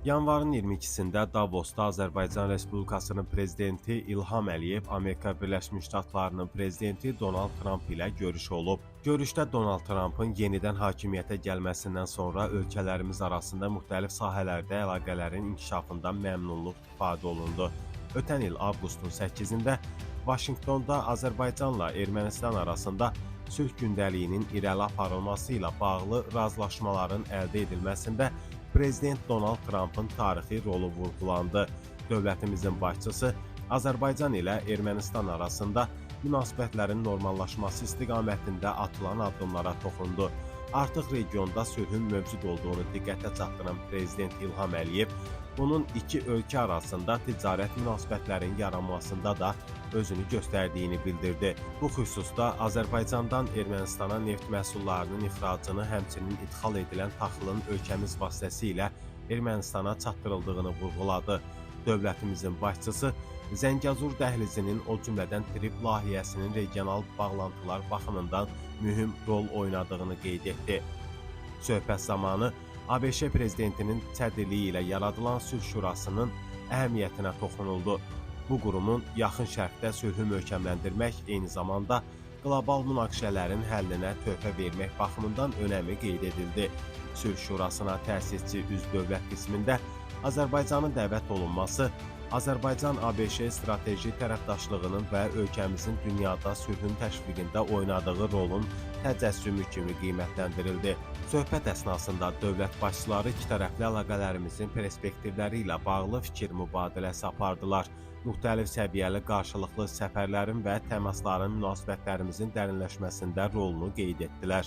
Yanvarın 22-sində Davosda Azərbaycan Respublikasının prezidenti İlham Əliyev Amerika Birləşmiş Ştatlarının prezidenti Donald Tramp ilə görüş olub. Görüşdə Donald Trampın yenidən hakimiyyətə gəlməsindən sonra ölkələrimiz arasında müxtəlif sahələrdə əlaqələrin inkişafından məmnunluq ifadə olundu. Ötən il avqustun 8-də Vaşinqtonda Azərbaycanla Ermənistan arasında sülh gündəliyinin irəli aparılması ilə bağlı razılaşmaların əldə edilməsində Prezident Donald Trampın tarixi rolu vurğulandı. Dövlətimizin başçısı Azərbaycan ilə Ermənistan arasında münasibətlərin normallaşması istiqamətində atılan addımlara toxundu. Artıq regionda sülhün mövcud olduğunu diqqətə çatdıran Prezident İlham Əliyev bunun iki ölkə arasında ticarət münasibətlərinin yaranmasında da özünü göstərdiyini bildirdi. Bu xüsusda Azərbaycandan Ermənistana neft məhsullarının ixracını, həmçinin idxal edilən taxılın ölkəmiz vasitəsilə Ermənistana çatdırıldığını vurğuladı. Dövlətimizin başçısı Zəngəzur dəhlizinin, o cümlədən TRIPP layihəsinin regional bağlantılar baxımından mühüm rol oynadığını qeyd etdi. Söhbət zamanı ABŞ prezidentinin sədrliyi ilə yaradılan Sülh Şurasının əhəmiyyətinə toxunuldu. Bu qurumun Yaxın Şərqdə sülhü möhkəmləndirmək, eyni zamanda qlobal münaqişələrin həllinə töhfə vermək baxımından önəmi qeyd edildi. Sülh Şurasına təsisçi üzv dövlət qismində Azərbaycanın dəvət olunması Azərbaycan-ABŞ strateji tərəfdaşlığının və ölkəmizin dünyada sülhün təşviqində oynadığı rolun təcəssümü kimi qiymətləndirildi. Söhbət əsnasında dövlət başçıları ikitərəfli əlaqələrimizin perspektivləri ilə bağlı fikir mübadiləsi apardılar. Müxtəlif səviyyəli qarşılıqlı səfərlərin və təmasların münasibətlərimizin dərinləşməsində rolunu qeyd etdilər.